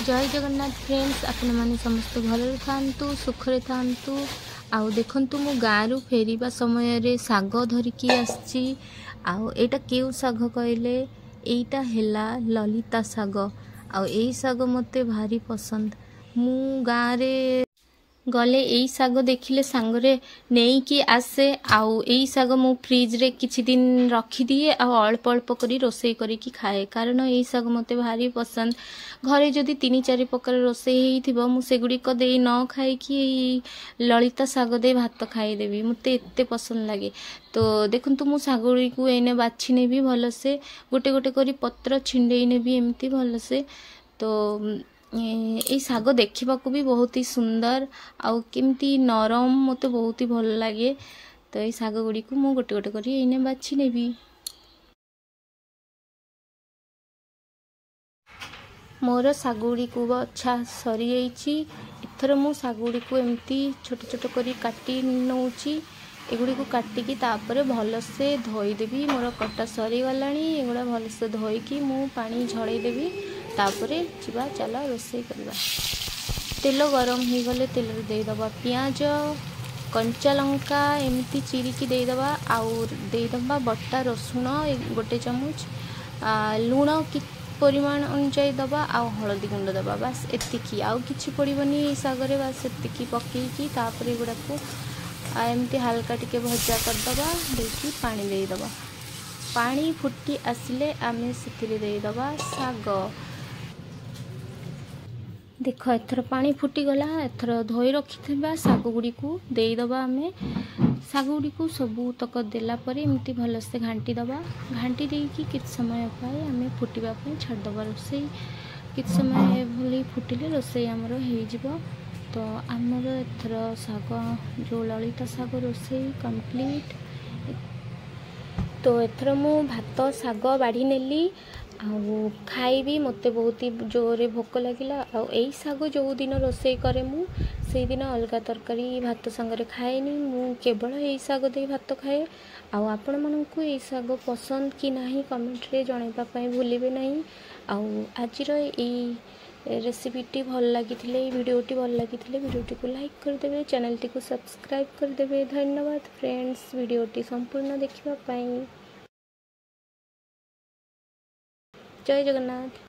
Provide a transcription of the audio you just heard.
ଜୟ Jagannath friends, ଆପଣମାନେ ସମସ୍ତେ ଭଲରେ ଥାଆନ୍ତୁ, ସୁଖରେ ଥାଆନ୍ତୁ। ଆଉ ଦେଖନ୍ତୁ, ମୁଁ ଗାଁରୁ ଫେରିବା ସମୟରେ ଶାଗ ଧରିକି ଆସିଛି। ଆଉ ଏଇଟା କେଉଁ ଶାଗ କହିଲେ, ଏଇଟା ହେଲା ଲଲିତା ଶାଗ। ଆଉ ଏଇ ଶାଗ ମୋତେ ଭାରି ପସନ୍ଦ। ମୁଁ ଗାଁରେ ଗଲେ ଏଇ ଶାଗ ଦେଖିଲେ ସାଙ୍ଗରେ ନେଇକି ଆସେ। ଆଉ ଏଇ ଶାଗ ମୁଁ ଫ୍ରିଜରେ କିଛି ଦିନ ରଖିଦିଏ ଆଉ ଅଳ୍ପ ଅଳ୍ପ କରି ରୋଷେଇ କରିକି ଖାଏ, କାରଣ ଏଇ ଶାଗ ମୋତେ ଭାରି ପସନ୍ଦ। ଘରେ ଯଦି 3-4 ପ୍ରକାର ରୋଷେଇ ହେଇଥିବ, ମୁଁ ସେଗୁଡ଼ିକ ଦେଇ ନ ଖାଇକି ଏଇ ଲଳିତା ଶାଗ ଦେଇ ଭାତ ଖାଇଦେବି, ମୋତେ ଏତେ ପସନ୍ଦ ଲାଗେ। ତ ଦେଖନ୍ତୁ, ମୁଁ ଶାଗ ଗୁଡ଼ିକୁ ଏଇନେ ବାଛି ନେବି ଭଲସେ, ଗୋଟେ ଗୋଟେ କରି ପତ୍ର ଛିଣ୍ଡେଇ ନେବି ଏମିତି ଭଲସେ। ତ ଏଇ ଶାଗ ଦେଖିବାକୁ ବି ବହୁତ ହି ସୁନ୍ଦର ଆଉ କେମିତି ନରମ, ମୋତେ ବହୁତ ହି ଭଲ ଲାଗେ। ତ ଏଇ ଶାଗ ଗୁଡ଼ିକୁ ମୁଁ ଗୋଟେ ଗୋଟେ କରି ଏଇନେ ବାଛି ନେବି। ମୋର ଶାଗ ଗୁଡ଼ିକୁ ବଛା ସରିଯାଇଛି। ଏଥର ମୁଁ ଶାଗ ଗୁଡ଼ିକୁ ଏମିତି ଛୋଟ ଛୋଟ କରି କାଟି ନେଉଛି। ଏଗୁଡ଼ିକୁ କାଟିକି ତାପରେ ଭଲସେ ଧୋଇଦେବି। ମୋର କଟା ସରିଗଲାଣି। ଏଗୁଡ଼ା ଭଲସେ ଧୋଇକି ମୁଁ ପାଣି ଝଡ଼େଇ ଦେବି। ତାପରେ ଯିବା, ଚାଲ ରୋଷେଇ କରିବା। ତେଲ ଗରମ ହେଇଗଲେ ତେଲରେ ଦେଇଦେବା ପିଆଜ, କଞ୍ଚା ଲଙ୍କା ଏମିତି ଚିରିକି ଦେଇଦେବା, ଆଉ ଦେଇଦେବା ବଟା ରସୁଣ 1 ଚାମଚ, ଲୁଣ ପରିମାଣ ଅନୁଯାୟୀ ଦେବା ଆଉ ହଳଦୀ ଗୁଣ୍ଡ ଦେବା। ବାସ୍ ଏତିକି, ଆଉ କିଛି ପଡ଼ିବନି ଏଇ ଶାଗରେ। ବାସ୍ ଏତିକି ପକେଇକି ତାପରେ ଏଗୁଡ଼ାକୁ ଏମିତି ହାଲକା ଟିକେ ଭଜା କରିଦେବା, ଦେଇକି ପାଣି ଦେଇଦେବା। ପାଣି ଫୁଟି ଆସିଲେ ଆମେ ସେଥିରେ ଦେଇଦେବା ଶାଗ। ଦେଖ, ଏଥର ପାଣି ଫୁଟିଗଲା। ଏଥର ଧୋଇ ରଖିଥିବା ଶାଗ ଗୁଡ଼ିକୁ ଦେଇଦେବା ଆମେ। ଶାଗ ଗୁଡ଼ିକୁ ସବୁତକ ଦେଲା ପରେ ଏମିତି ଭଲସେ ଘାଣ୍ଟି ଦେବା। ଘାଣ୍ଟି ଦେଇକି କିଛି ସମୟ ପାଇଁ ଆମେ ଫୁଟିବା ପାଇଁ ଛାଡ଼ିଦେବା। ରୋଷେଇ କିଛି ସମୟ ଏଭଳି ଫୁଟିଲେ ରୋଷେଇ ଆମର ହେଇଯିବ। ତ ଆମର ଏଥର ଶାଗ, ଯେଉଁ ଲଳିତା ଶାଗ ରୋଷେଇ କମ୍ପ୍ଲିଟ୍। ତ ଏଥର ମୁଁ ଭାତ ଶାଗ ବାଢ଼ି ନେଲି ଆଉ ଖାଇବି। ମୋତେ ବହୁତ ଜୋରରେ ଭୋକ ଲାଗିଲା। ଆଉ ଏଇ ଶାଗ ଯେଉଁ ଦିନ ରୋଷେଇ କରେ, ମୁଁ ସେଇଦିନ ଅଲଗା ତରକାରୀ ଭାତ ସାଙ୍ଗରେ ଖାଏନି, ମୁଁ କେବଳ ଏଇ ଶାଗ ଦେଇ ଭାତ ଖାଏ। ଆଉ ଆପଣମାନଙ୍କୁ ଏଇ ଶାଗ ପସନ୍ଦ କି ନାହିଁ, କମେଣ୍ଟରେ ଜଣାଇବା ପାଇଁ ଭୁଲିବେ ନାହିଁ। ଆଉ ଆଜିର ଏଇ ରେସିପିଟି ଭଲ ଲାଗିଥିଲେ, ଏଇ ଭିଡ଼ିଓଟି ଭଲ ଲାଗିଥିଲେ ଭିଡ଼ିଓଟିକୁ ଲାଇକ୍ କରିଦେବେ, ଚ୍ୟାନେଲଟିକୁ ସବସ୍କ୍ରାଇବ୍ କରିଦେବେ। ଧନ୍ୟବାଦ ଫ୍ରେଣ୍ଡସ୍, ଭିଡ଼ିଓଟି ସମ୍ପୂର୍ଣ୍ଣ ଦେଖିବା ପାଇଁ। ଜୟ ଜଗନ୍ନାଥ।